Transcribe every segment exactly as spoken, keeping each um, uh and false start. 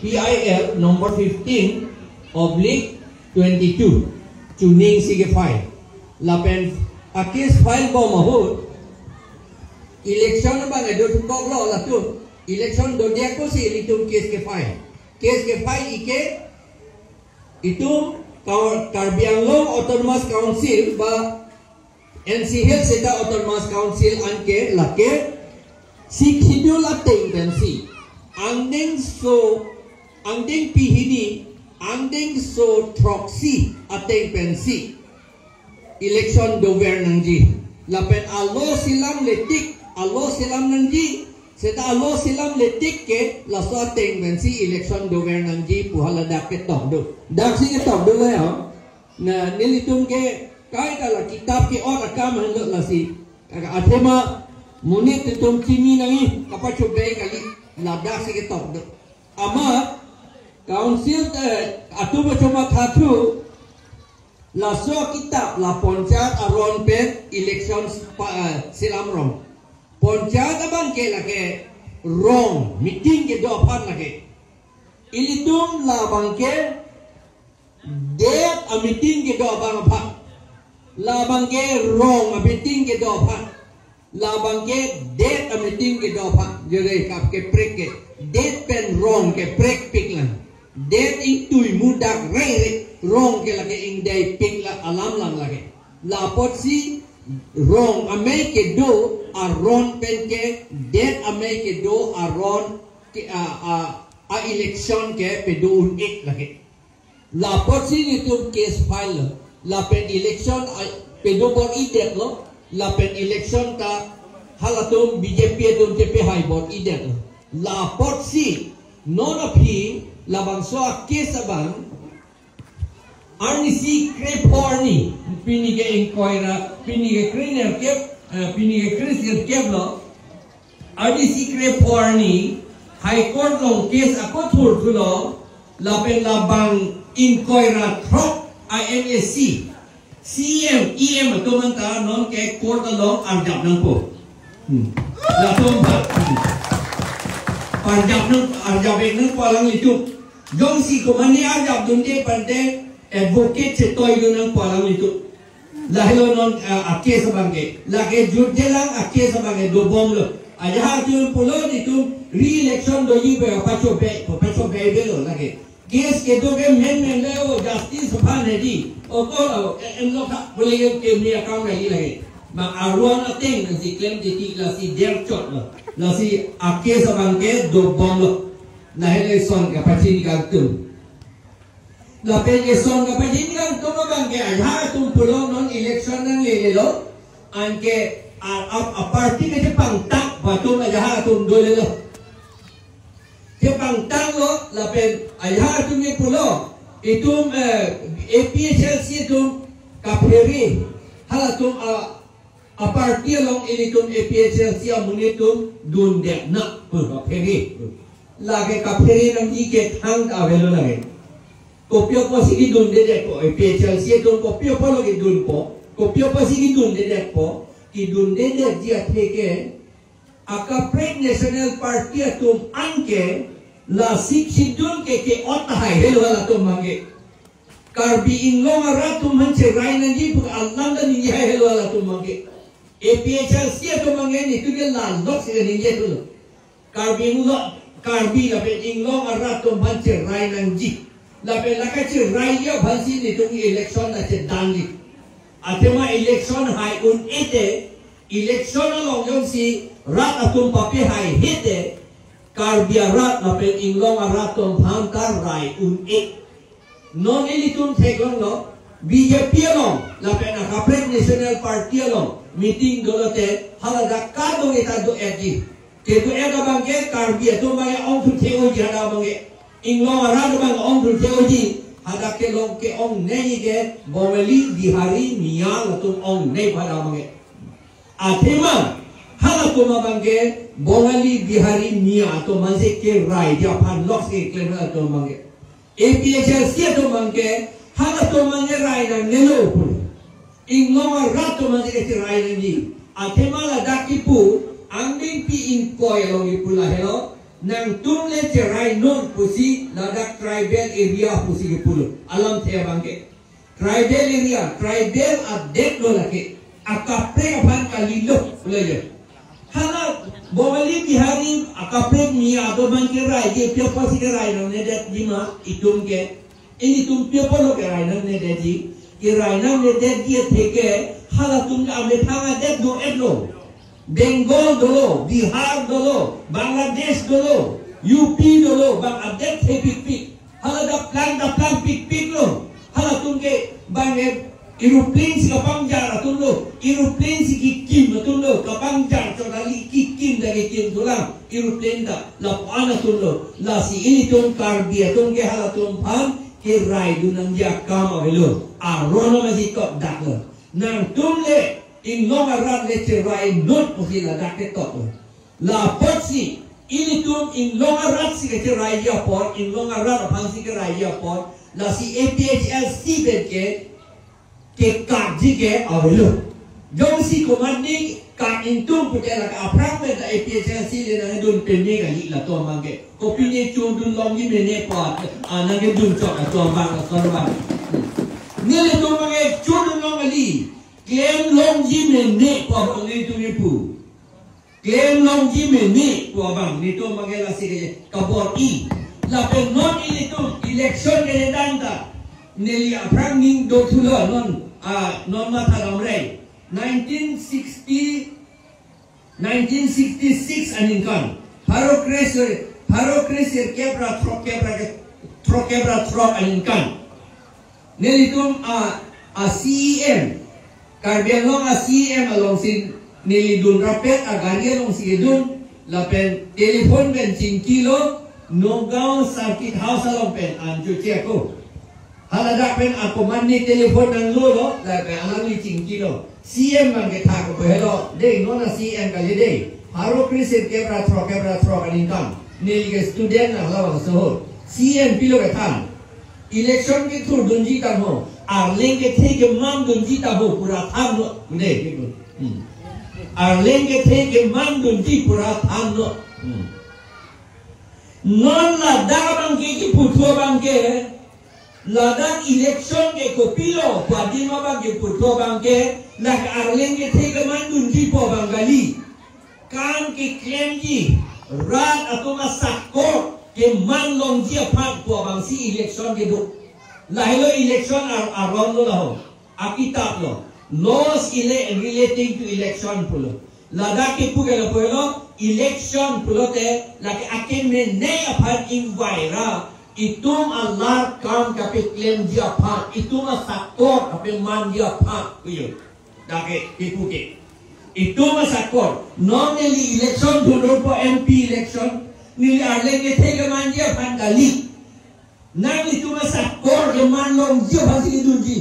P I L number fifteen oblique twenty-two, chuning si ke-file. Lapen a-case file bom ahut, election abang edo thumbok lo latum, election dodiak ko si ilitum case ke-file. Case ke-file ike, itum Kar-, Karbi Anglong Autonomous Council ba N C Hills seta Autonomous Council anke lake Sixth Schedule ateng pensi, angdengso, angdengpi hini, angdengso throksi ateng pensi election dover nangji. Lapen a-law selam letik, a-law selam nangji, seta a-law selam letik ke laso ateng pensi election dover nangji pu haladak ketok do. Dak si ketok do le ho. Na nelitum ke kaita la kitap ke-ot akam henlo lasi. Athema monit atum chini nangji, kapachobei kali, ladak si ketok do. Amat council, eh, atum achomathathu, laso kitap la panchayat aron pen election pa, eh, selam rong. Panchayat abang ke lake rong meeting kedo aphan lake. Ilitum labang ke date a-meeting kedo abang aphan. Labang ke rong a-meeting kedo aphan. Labang ke date a-meeting kedo aphan. Jere kap keprek ke. Date pen rong keprek pik lang. Date ingtui mudak rei rei. Rong ke lake ingdai pik la alam lang lake. Lapotsi rong amei kedo aron pen ke date amei kedo aron ke a, a, a-election ke pedo un-ik lake. Lapotsi nelitum case file lo. Lapen election a, pedo bor-idet lo. Lapen election ta halatum B J P atum chepe hai bor-idet lo. Lapotsi non aphi labangso a-case abang arnisi krepho arni, pini ke ingkoi ra, pini ke krenerkep, eh, pini ke krenerkep lo. Arnisi krepho arni High Court along case ako thurthu lo, lapen labang ingkoi ra throk a-M A C, C E M, E M atum anta non ke court along arjap nangpo. Hmm. Latum ba. Arjap nang, arjap-ik nangpo alanglitum. Jongsi komatne arjapdunde pu tangte advocate chetoidun nangpo alanglitum. Lahelo non, eh, a-case abang ke. Lake jutjelang a-case abang ke dobom lo. Ajahak atum pulo nelitum re-election doji pu pachobei, pachobei avelo lake. Case kedo ke menmen le o justice aphan hedi. O ko lo, eh, en lo kha, boleh ke mi akam lagi lagi. Ma aruan ateng nangsi klem titi lasi derchot lo. Lasi a-case abang ke dobom lo. Lahelo lason kapachini kangtung. Lapen lason kapachini kangtung abang ke ajahak atum pulo non election nanglelelo. Anke a, a, a-party ke chepangtang, atum ajahak atum dolelo. Chepangtang lo, lapen ajahak atum ke pulo. Itum, eh, A P H L C atum kaphere. Halatum a, a-party along ilitum A P H L C amonit atum dunde na, kaphere. Lake kaphere nangji ke thangta avelo lake. Kopi apotsi kedundedetpo, A P H L C atum kopi apotlo kedunpo, kopi apotsi kedundedetpo, kedundedetji athe ke, akaprek National Party atum anke, la Sixth Schedule ke ke-ot tahai helo halatum abang ke. Karbi Anglong arat atum aphan cherai nangji pu alam ta ningje hai helo halatum abang ke. A P H L C atum abang ke nelitum ke lalok si ningje thulo. Karbi Anglong, Karbi lapen Anglong arat atum aphan cherai nangji. Lapen la kacheraiji aphansi nelitum election ta chedamji. Athema election hai un-ete, election along jongsi rat atum pape hai hete, Karbi arat lapen Anglong arat atum aphan ta rai un-e. Non ilitum theklonglo, B J P along, lapen akaprek National Party along, meeting dolote, haladak kadokave ta do-etji. Kedo-et abang ke Karbi atum abang ke ongthu the-oji hadak abang ke. Anglong arat abang ongthu the-oji, hadak kelong ke-ongnei ke, Bongali, Bihari, Miya atum ongnei hadak abang ke. Athema, halatum abang ke, Bongali, Bihari, Miya atum aphansi keraiji aphan lok si keklem halatum abang ke. A P H L C atum abang ke, halatum abang ke rai nangnelo pu. Anglong arat atum aphansi kerai nangji. Athema ladak kipu, angdengpi ingkoi along kipu lahelo, Nangtum le cherai non pusi ladak tribal area pusi kepulo. Alamthe abangke. Tribal area, tribal adet lo lake. Akaprek aphan kalilo, pulo je. Hala Bongali Bihari akaprek mi ado man kerai je, pia pusi kerai nangnedetji ma itum ke. Ilitum pia pulo kerai nangnedetji. Kerai nangnedetji atheke halatum ke amethang adet do-etlo. Bengal dolo, Bihar dolo, Bangladesh dolo, U P dolo, bang adet thepikpik. Hala daplang daplang pikpiklo. Halatum ke bang e aeroplane si kapangjar atumlo, aeroplane si kekim atumlo, kapangjar chot kali, kekim ta kekim dolang, aeroplane ta lapu-an atumlo. Lasi ilitum Karbi atum ke halatum aphan keraidun nangji akam avelo. Aron amatsi tokdaklo. Nangtum le inglong arat le cherai non pusi ladak ke toklo. Lapotsi ilitum inglong arat si kecheraiji apot, inglong arat aphan si keraiji apot, lasi A P H L C pen ke kekakji ke avelo. Jongsi komatne kak ingtung pute lake aphrang pen ta A P H L C le nangdun peme kali latum abangke. Kopine chodun longji mene pu, ah, nangdun chot latum abang, latum abang. Nelitum abangke chodun long kali. Klem longji mene pu abang nelitum kipu. Klem longji mene pu abang nelitum abangke lasi ke kabor-i. Lapen non ilitum election kedang ta neli aphrang ning dothulo non, ah, non mathadamre. Nineteen sixty, nineteen sixty-six aningkan. Pharo kre sir, pharo kre sirkep ra throkkep ra ke, throkkep ra throk aningkan. Nelitum a, a C E M, Karbi Anglong a C E M alongsi neli dun rapet, agari alongsi kedun, lapen telephone pen chingkilo, Nagaon Circuit House along pen an choche ako. Haladak pen akomatne telephone nanglolo, lapen alangli chingkilo. C E M abangke thak ko helo, dei non a C E M kali dei. Pharo kre sirkep ra throkkep ra throk aningkan. Neli ke student na halabangso ahut. C E M pilo kethan. Election kethurdunji tangho, Arleng kethe kemandunji tangho pura thannon. Ude, gitu. Hmm. Arleng kethe kemandunji pura thannon. Hmm. Non ladak abangke kiputhu abangke, ladak election ke kopilo, pu adim abangke puthu abangke, lake Arleng kethe kemandunji pu abang kali. Kam keklemji, rat atum asakor keman longji aphan pu abangsi election kedo. Lahelo election ar-, aron lo laho. Akitap lo. Laws ele-, relating to election pulo. Ladak kepu ke lapu helo, election pulote, lake akemene aphan ingvai ra, itum alar kam kapeklemji aphan, itum asakor kapemanji aphan, puyo. Lake kepu ke. Itum asakor. Non neli election dunpo, M P election. Neli Arleng kethe kemanji aphan kali. Nanglitum asakor keman longji aphansi kedunji.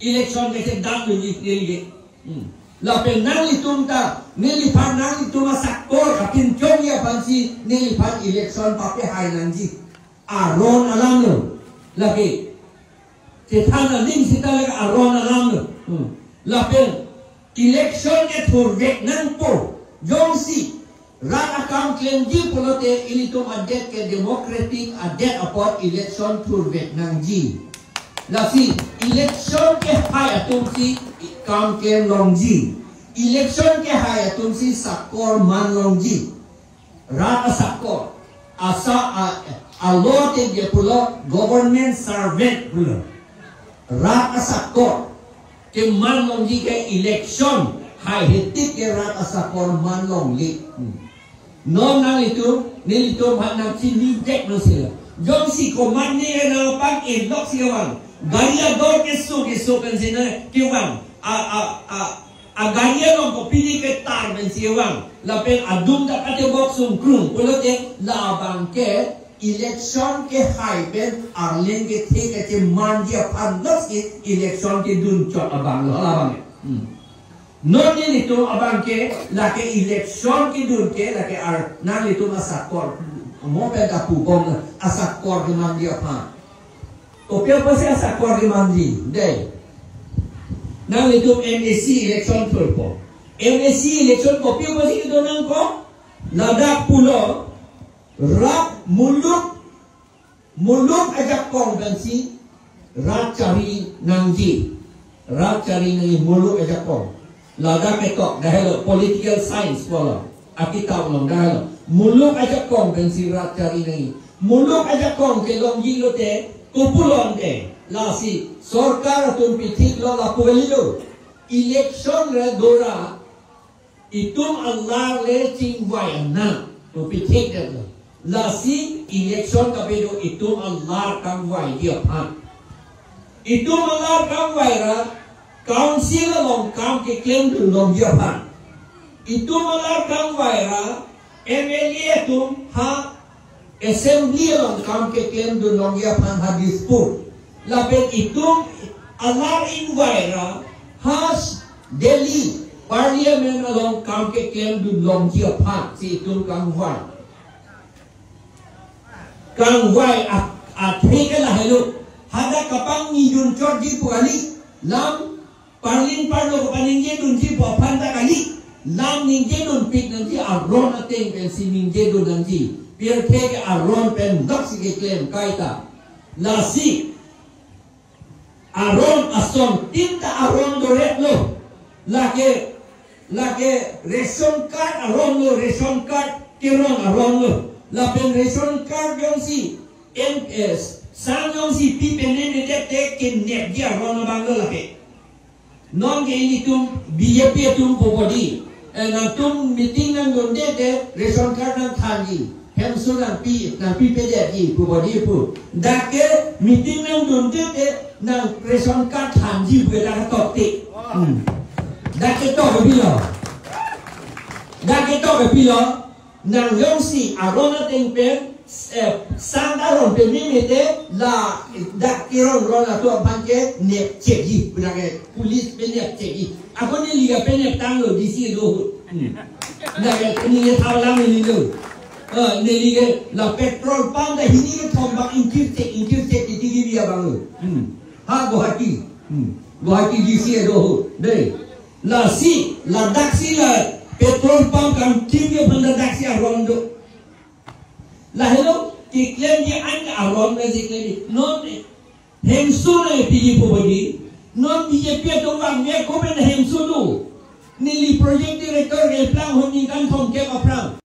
Election kechedan dunji neli ke. Hmm. Lapen nanglitum ta, neliphan nanglitum asakor kapinchongji aphansi neliphan election papehai nangji. Aron alam lo. Lake. Chethan aling sita lake aron alam lo. Hmm. Lapen election kethurvek nangpo. Jongsi rat akam klemji pulote ilitum adet ke democratic adet apot election thurvek nangji. Lasi election kehai atumsi kam klem longji. Election kehai atumsi sakor man longji. Rat asakor. Asa a, a law te dia pulo government servant pulo. Rat asakor keman longji ke election haihetik ke rat asakor man longle. Hmm. Non nanglitum, nelitum aphan nangchinidek nangsi lo. Jongsi komatne nangpang-enlok si kevang. Gari ador keso keso pensi na kevang. A, a, a, agari along kopine ketar pensi kevang. Lapen adung ta katebok sungkrung. Pulote labangke election kehai pen Arleng kethe kechemanji aphan lasi election kedun chot abang lo, halabang. Hmm. Non nelitum abangke lake election kedun ke lake ar nanglitum asakor. Mo pen ta pubom na asakor kemanji aphan. Kopi apotsi asakor kemanji? Dei. Nanglitum M A C election thurpo. M A C election kopi apotsi kedo nangkok? Ladak pulo. Rat muluk, muluk ajakong pensi rat chari nangji. Rat chari nangji muluk ajakong. Ladak ketok, dah lo political science pulo. Akitap along dah lo. Muluk ajakong pensi rat chari nangji. Muluk ajakong kelongji lote, kopulo ante. Lasi, sorkar atum pithiklo lapu kali lo. Election re dora, itum alar le chingvai anang, to pithikdetlo. Lasi election kabe do itum alar kangvaiji aphan. Itum alar kangvai ra, council along kam keklemdun longji aphan. Itum alar kangvai ra, M L A atum ha assembly along kam keklemdun longji aphan ha Dispur. Lapen itum alar ingvai ra ha Delhi Parliament along kam keklemdun longji aphan si itum kangvai. Kangvai a, athe ke lahelo. Hadak kapangnidun chotji pu kali. Lam parlin parlo kapaningjedunji pu aphan ta kali. Lam ningjedunpik nangji, aron ateng pensi ningjedun nangji. Pirthe ke aron pen dak si keklem kaita. Lasi aron asontin ta aron doretlo. Lake, lake ration card aron lo, ration card kerong aron lo. Lapen ration card jongsi, em, eh, sang jongsi pi penemedet te kenepji aron abang lo lake. Non ke ilitum B J P atum pu bodi. Eh, nangtum meeting nangdunde te ration card nangthanji. Hemso nangpi, nangpipedetji pu bodi pu. Dak ke meeting nangdunde te nang ration card thanji pu dak tokte. Hmm. Dak ketok ke pilo. Dak ketok ke pilo. Nang jongsi aron ateng pen, eh, sang aron pen meme te la dak kerong ron atum aphan ke nepchekji, pu dak ke police pen nepchekji. Ako neli ke pen neptanglo D C do. Hmm. Dak ke neli ke thau lang neli lo. Eh, neli ke la petrol pump ta hini kethom bang ingkirchek, ingkirchek titi gibi abang lo. Hmm. Ha Guwahati. Hmm. Guwahati D C do. Dei. Lasi, ladaksi la petrol pump kangthim ke aphan ladaksi aron do. Lahelo, keklemji an aron na si klemji. Non, hemso nangpiji pu bodi. Non B J P atum vangve ko pen hemso do. Neli project director keplang hon ningkan thomkep aphrang.